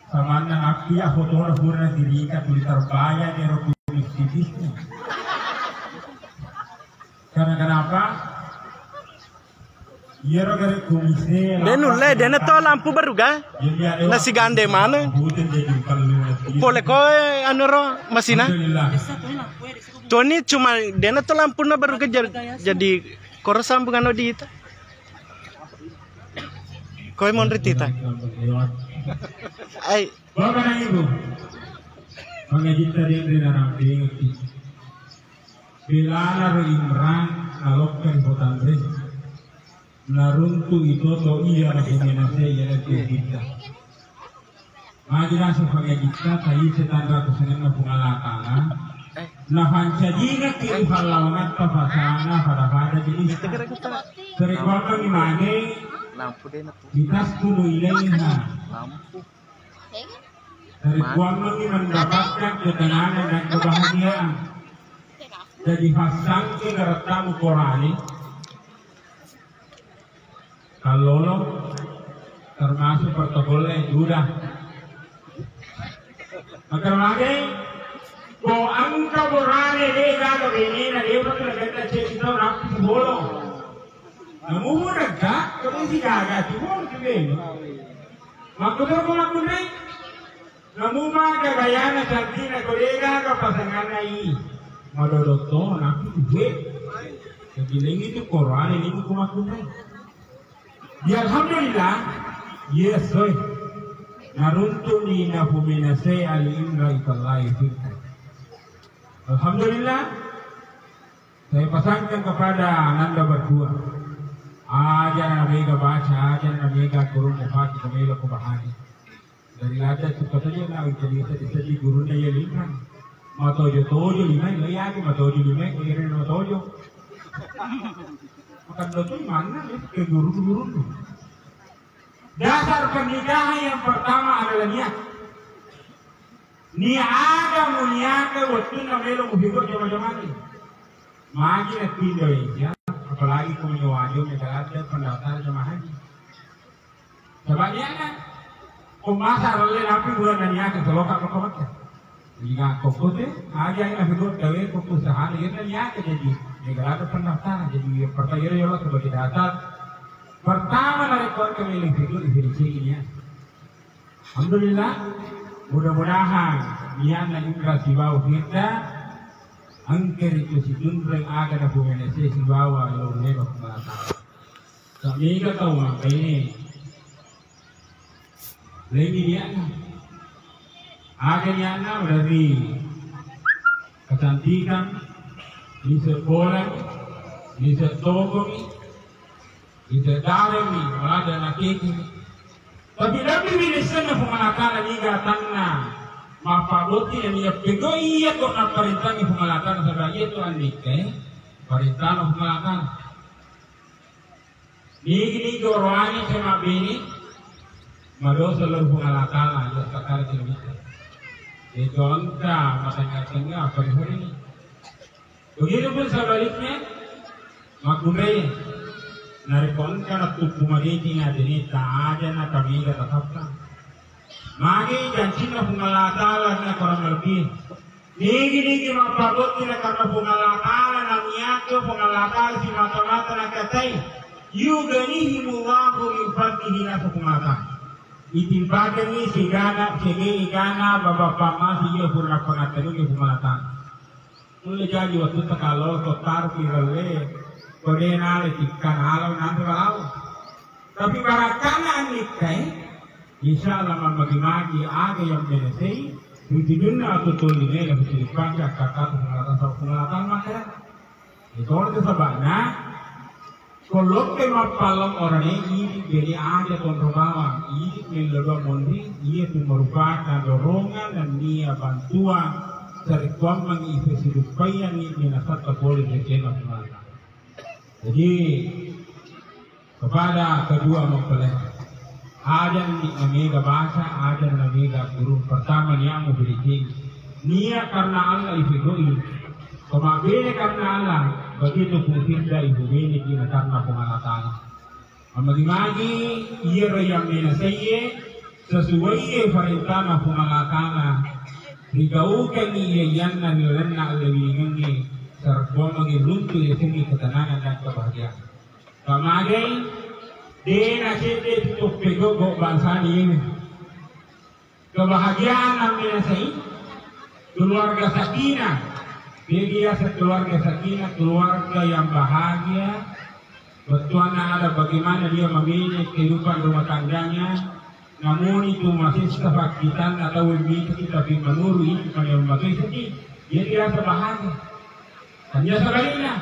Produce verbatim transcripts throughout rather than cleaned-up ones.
Samanna nappi ya fotona pura dirika tuli terbaya nero kumis titisnya. Karena kenapa? Iyaro gare kumise. De nulle, de na to lampu baru ga? Nasi gande mana? Pole koe anu ro masina. Toni cuma de na to lampu na baru ga jar-, jadi koro sambungan no diita. Koe monri tita. Ai. Bapak dan Ibu, pangajitta denre narampengekki. Belanaro Imran nalokka ri Potanre. Naruntu itoto iya napumenase iya napugitta. Magi naseng pangajitta taise tanra kusengenna Puang Allah Ta'ala. Nafancajingekki ri pallawangatta pasana pada-pada jenis. Sering kuammengi mage. Litaskunu ilaiha. Dari kuammengi mendapatkan ketenangan dan kebahagiaan. Jadi, passangke garettamu Korani, kallolo, termasuk protokolnya sudah. Maka lagi, ko engka borane de gaga benena, de patu na ganda cek kita rapi bolong. Namu muragga, kamu si gaga tu bolong tu beno. Makkutoro ko makkunrai. Namu maga gayana cantikna ko de gaga pasanganna i. Madodotto naku duwe. Kegiling itu korane ni ku makkunrai. Ya alhamdulillah. Yes, oi. Naruntuni napumenase Ali Imran itallahi firta. Alhamdulillah. Saya pesankan kepada ananda berdua, aja na mega baca, aja na mega kurung mufaki kemelo ko bahani. Dari lada suka saja na jadi sedih-sedih gurunda ya lima. Matojo-tojo lima, ya ya matojo lima, ko iri matojo. Makan dojo mana ya ke guru-guru. Dasar pernikahan yang pertama adalah niat. Niat aga muniakke wettunna melo mupigau jama-jamani. Magi na pindoeja, apalagi ko nyawajo mega ladde pendaftar jamaah haji. Coba niatna. Ko masa relle napi bulan na niakke saloka ko Mekka. Inga kokkote, aja ina pigau dawe ko usahana ina niakke jadi mega ladde pendaftar jadi percaya ya Allah sebagai dasar. Pertama narekko kami lebih dulu ini ya. Alhamdulillah, mudah-mudahan nianna Indra sibawa Firda engka ritu situnreng aga napumenese sibawa lo melo kumata. Kami ka tau mampene. Leni nianna. Aga nianna dari kecantikan, bisa bola, bisa tokomi, Ita daremi, malada nakekimi. Tapi lebbi mi lisenna Puang Allah Ta'ala niga tanna mappabotti na iya pegau iya ko napparentangi Puang Allah Ta'ala, sabab iya tu andikkai parentana Puang Allah Ta'ala. Nigi-nigi oroane cuma bini madosa lo Puang Allah Ta'ala, iya sakala cuma. Itu engka matengah-tengah apa hari ini. Begitupun sebaliknya, makkunrai. Narekko engka natuppu madeceng adeneta, aja na kamiga tatappa. Magi jancinna Puang Allah Ta'ala na kurang lebih. Nigi-nigi mappabotti na karena Puang Allah Ta'ala, na niatto Puang Allah Ta'ala simata-mata nakatai. Yuganihimullahu min fadlihi, naseng Puang Allah Ta'ala. Itimpakengngi sigana, sege igana, baba pamasi iya pura pangattanungi Puang Allah Ta'ala. Mulle jaji wettutta kalo ko taruki ralle, ko de nale tikka nalo nanre lao. Tapi barakkana annikkai, insya Allah mammagi-magi aga yang menesei, ritujunna atau tolli nela fitiri pake akkakata pengalatan sau pengalatan maka. Itu orang tu sebabnya, Ko lokke mappalong orane idi beli aja tonro bawang, idi mello dua monri, iya tu merupakan dorongan nennia bantuan, sarekkuammengngi ifesiduppaiangngi minasatta pole ri kena Puang Allah. Jadi, kepada kedua mempelai, Aja ni namega baca, aja namega guru. Pertama niamu beriking. Niat karena Allah ipegoi. Pemabene karena Allah, begitu pun tidak ibu bene dina karena Puang Allah Ta'ala. Magi-magi, iya yang menasaiye, Sesuai parentana Puang Allah Ta'ala, rigaukengngi iyayanna ri lalenna allebinengengnge, sarbomangngi runtu yasengnge ketenangan dan kebahagiaan. Pamagai, de' nacedde' tu toppegoggo bangsana iye. Kebahagiaan ammenasai keluarga sakinah. Jadi biasa keluarga sakinah, keluarga yang bahagia. Bettuanna ada bagaimana dia memanage kehidupan rumah tangganya. Namun itu masih sefakitan atau begitu kita menurut itu pada membagai sedih. Dia biasa bahagia. Tania sebaliknya,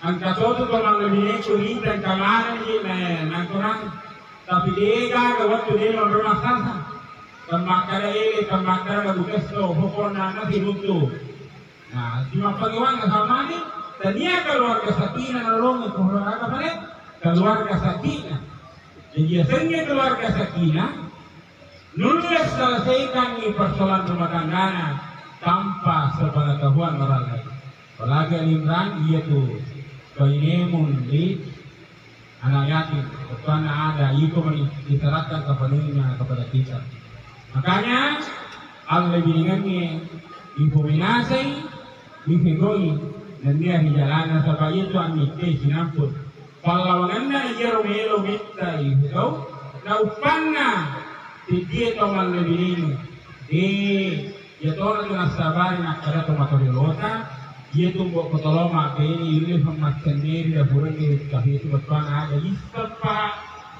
engka to tu to mallebinekku rita engka manenni na-, nangkorang. Tapi de' gaga wettu de' nonrona sasa. Temmakkada ele, temmakkada bukesso, pokokna na siruntu. Nah, cuma pagawang sama ni, tania keluarga sakinah nolong, keluarga apa ni? Keluarga sakinah. Jadi yasengnge keluarga sakinah, nulle selesaikangngi persoalan rumah tanggana tanpa sepengetahuan orang lain. Apalagi Al Imran, iya tu bainemun di anak yatim, bettuanna ada, iko mani diserahkan sepenuhnya kepada kita. Makanya, allebinengengnge ipominasai, ipegoi, nennia ri jalanna, saba iya tu annikke sinampun. Pallawangenna iyaro melo metta ipegau, na uppanna tedie to mallebinengnge. Eh, Iyatona tu nassabari nakkeda to matoriolota, iya tu mbok ko tolao mabbene yulle pemmaccenneri dapurengnge, tapi itu bettuanna ada isseppa,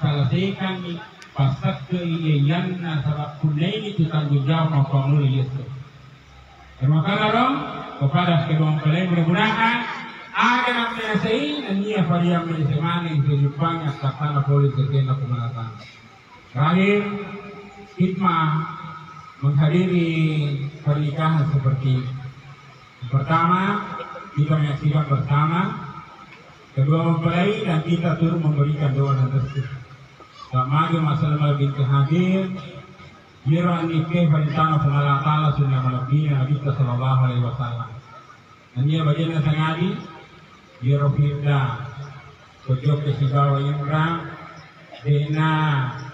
selesaikangngi, passakkei iyayanna, sabab punnaini tu tanggung jawab mappammula iyessu. Terima kasih dong kepada kedua mempelai, mudah-mudahan ada yang menyelesaikan, nennia pariang menyelesaikan yang sejumpa yang tak sana boleh terkena pemalasan. Terakhir, hikmah menghadiri pernikahan seperti ini. Yang pertama, kita menyaksikan bersama kedua mempelai dan kita turut memberikan doa dan restu. Sama juga masalah binti hadir, jira nikah perintah Allah Ta'ala sunnah Nabi Nabi sallallahu alaihi wasallam. Nennia bajenna sangadi, iyaro Firda, Kojokke sibawa Imran, de'na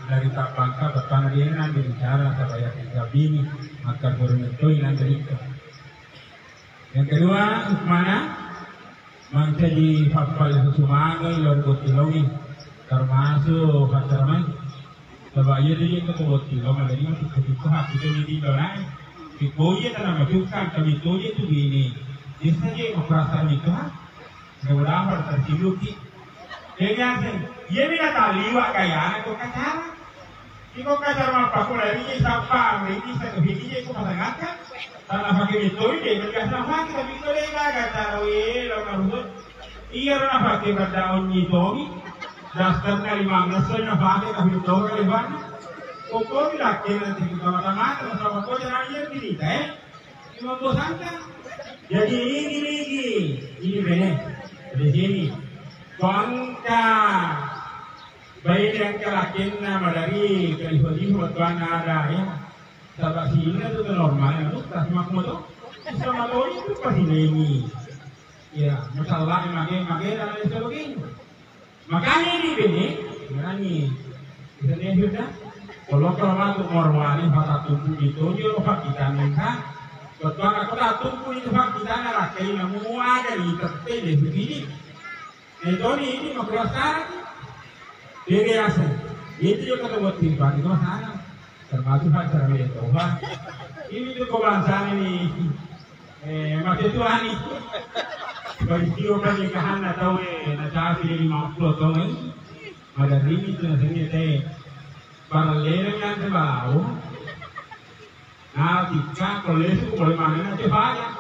dari tappangka, bettuanna de'na dibicara, nasaba yakin gabini, maka guru mentoi nanti nikah. Yang kedua, hikmana, mancaji pappalisusu magai lao ri botting laowi, termasuk pacaran. Saba iya tu je ko botting lao, madani matukka-tukka happi tu di dolae. Iko je tana matukka, kami to je tu bini. Desa je maperasaan itu ha. Mudah-mudahan pada tersiluki. Jadi aseng, iya mi nataliwa gayana ko kacara. Iko kacara mappaku lari je sappa, mriki satu hiji je ko pasangaka. Tana pakai mitoi de, bergas nafaki, tapi ko de gaga cara we, lo karuhut. Iyaro nafake baddaungngi tongi, dasterna limang esso nafake, tapi tongi lebanna. Kokomi lakkena nanti kita mata-mata, sama ko jangan iya cerita, eh. Cuma bosanta. Jadi ini lagi, ini bene. Di sini. Ko engka baine engka lakkenna madari kaliho-liho tuanna ada ya. Saba sininna tu normal itu, tapi makmu tu. Sama lori itu pasti nemi. Ya, masalah mage-mage dan lain sebagainya. Makanya ini bini, ngerani. Bisa dia sudah. Kalau kalau masuk morwani, pada tumbuh itu, dia lupa kita minta. Ketua aku tak tumbuh itu, Pak, kita nggak kayak nemu ada di tertib di sini. Nah, itu ini, ini mau keluar sekarang. Dia biasa. Itu juga ketemu tiba di sana. Termasuk Pak Sarmito, Pak. Ini tuh kebangsaan ini. Eh, makkeda tuani. Peristiwa pernikahanna tauwe, eh, nacapi lima puluh taung. Maderrini tu nasengnge te. Parellereng anre balawo. Nah, tikka, ko lesu, pole manenna te faya.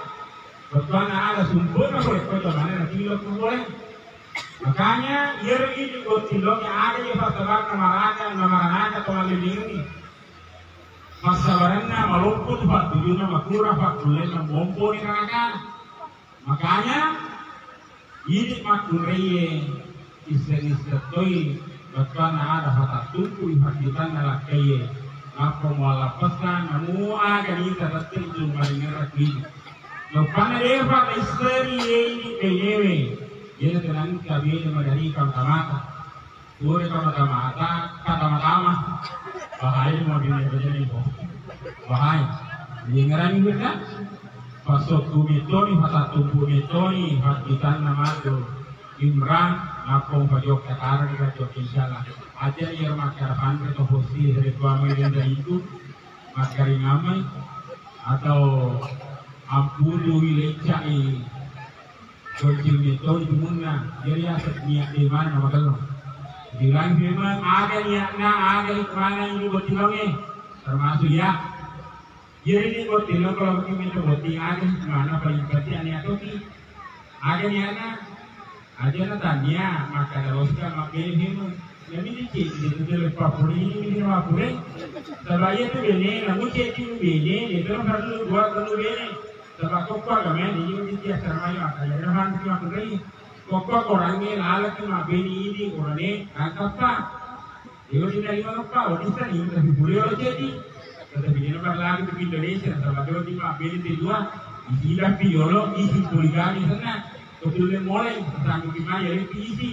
Bettuanna ada sumberna pole, ko manenna tilo ko pole. Makanya, iyaro idi botting laowi aga je passabarenna maraja, na maranaka to maliliuni. Passabarenna maloppo tu pattujunna makurang pakkullenna momponi ranakana. Makanya, idi makkunraie isseng-isseng toi bettuanna ada patattumpu ri pakkitanna lakkaie. Nappa muallappessang namu aga nita tette tu maringerrakki. Loppanna depa naisseri ye idi bainewe. Iyanatu nengka bene maderri kamata-mata. Pura kamata-mata, katama-tama. Bahai mau dinaik bajani ko. Bahai. Yengerani kita. Pasokku metoni, pasattumpu metoni, hadisanna matu Imran, nappa pajokka tarang ka jokka insyaallah. Aja iya makkara panre to posti dari tua mai dan itu, makkaringamai atau ampudu leccai. Gonceng metto jumunna, jadi asa niat de mana nama kello. Bilang memang aga niatna, aga hikmana ini botting longe. Termasuk ya. Jadi ini botting lo kalau botting metto botting aga hikmana paling penting ane atoki. Aga niatna, aja na tania, maka terus kan makin himu. Jadi ini cek, di itu dia lupa puri, ini dia lupa puri. Sebab iya tu bene, namun cek itu bene, dia tu perlu dua perlu bene. Saba' kokko agamae, jadi dia saramayo, kaya ada hantu aku tadi. Kokko korangnge lalaki mabbene idi, korane angkappa. Iyo, tidak lima ngeppa, wati sani, tapi boleh orang jadi. Tetapi dia nomor lagi di Indonesia, sama dia di mabbene di dua, isilah piolo, isi poligami sana. Betul dia mulai, sanggup di mana, itu isi.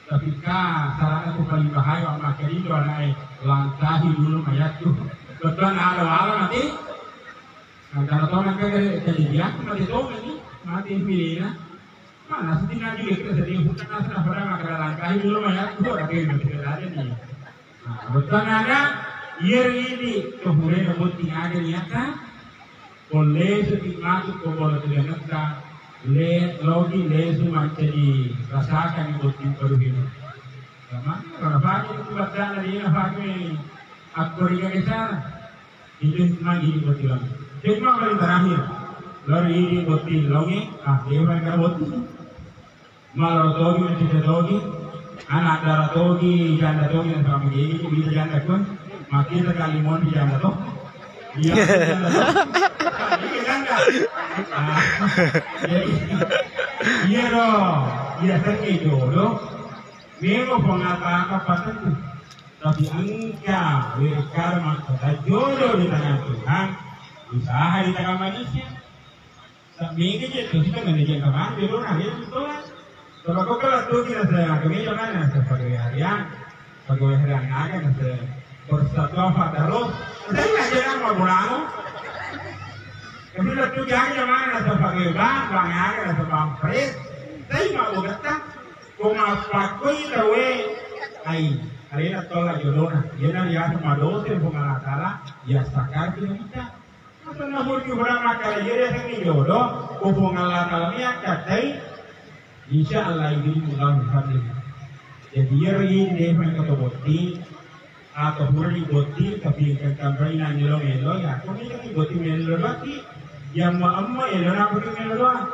Tapi ka, salah aku paling bahaya, makanya itu anaknya, langkahi dulu mayatku. Betul, ada wala mati. Antara tona kagare kejadian mati tona ni, mati milena. Mana sedih lagi kita sedih bukan asal pada maka langkahi dulu mah ya, gua ada yang masih ada ni. Nah, betul ada, iya ini kemudian botting aga niatta, ko lesu ti matu ko bola tu netta, le logi lesu mancaji rasakan botting baru ini. Sama, kalau pagi itu baca dari apa ni? Aku ringan sana. Itu cuma gini botting. Cuma paling terakhir. Lori ini botting longe, ah, dia main karo botting. Maloro togi, macca togi, anak dara togi, janda togi, dan sama gini, bisa janda pun. Mati sekali mau di janda toh. Iya, janda toh. Iya, janda. Ah, jadi, iya dong. Iya, sering jodoh. Memang pengatakan patentu. Tapi engka wekkara makkeda jodoh di tangan Tuhan, usaha di tangan manusia. Tapi ini je tuh sudah manajer kemarin jodoh nah dia betul. Sebab kau kalau tuh kita saya kami jangan nasa pegawai harian, pegawai harian aja nasa persatuan Pak Darul. Saya nggak jangan mau pulang. Tapi lah tuh jangan jangan nasa pegawai bank, bank aja nasa bank pres. Saya mau betul. Ko mappakkoi tauwe, ai, alena tola jodona. Iyana riaseng madosa Puang Allah Taala, iya sakarki kita. Masenna hurju hura makkeda, iya riasengngi jodo, ko Puang Allah Taala mi akkatai, insya Allah yughnihimullahu min fadlih. Jadi, iyaro inde makkeda botting, Atau purani botting, tapi engka kamraina melo-melo, ya, ko mega ki botting melo doang ki. Yang ma-, emma elo na botting melo doang.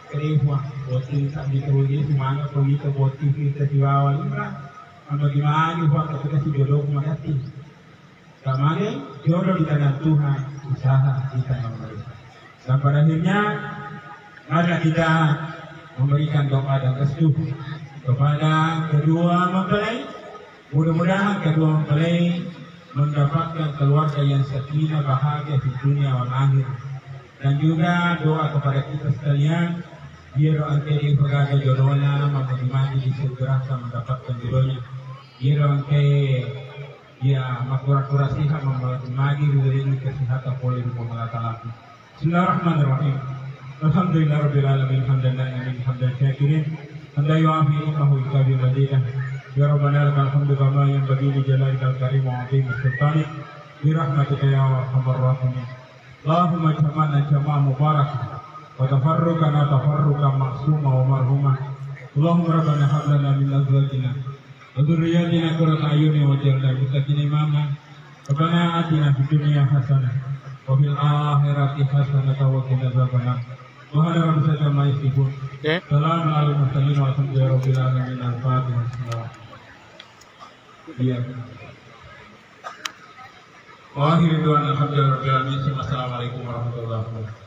Kedua, botting tak diterui semangat, ko itu botting kita sibawa lima. Amba gimana, Pak, tapi kasih jodoh magati. Kamane, jodoh di tangan Tuhan, usaha di tangan manusia. Dan pada akhirnya, marilah kita memberikan doa dan restu kepada kedua mempelai. Mudah-mudahan kedua mempelai mendapatkan keluarga yang sakinah, bahagia di dunia wal akhir. Dan juga doa kepada kita sekalian, biar engka de' pagaga jodona, magi-magi di surga mendapatkan jodohnya. Biar engka, ya, makura-kura sihat, magi-magi diberi kesehatan pole di Puang Allah Taala. بسم الله الرحمن الرحيم. الحمد لله رب العالمين، حمدا نعمين، حمدا شاكرين، حمدا يوافي نعمه ويكافئ مزيده. يا ربنا لك الحمد كما ينبغي لجلالك الكريم وعظيم سلطانك، برحمتك يا أرحم الراحمين. اللهم اجمعنا جمعا مباركا، وتفرقنا تفرقا معصوما ومرحوما. اللهم ربنا هب لنا من أزواجنا وذرياتنا قرة أعين واجعلنا للمتقين إماما. ربنا آتنا في الدنيا حسنة وفي الآخرة حسنة وقنا عذاب النار. سبحان ربك رب العزة عما يصفون. Oke. سلام على المرسلين والحمد لله رب العالمين. الفاتحة. Iya. وآخر دعوانا الحمد لله رب العالمين. ثم السلام عليكم ورحمة الله وبركاته.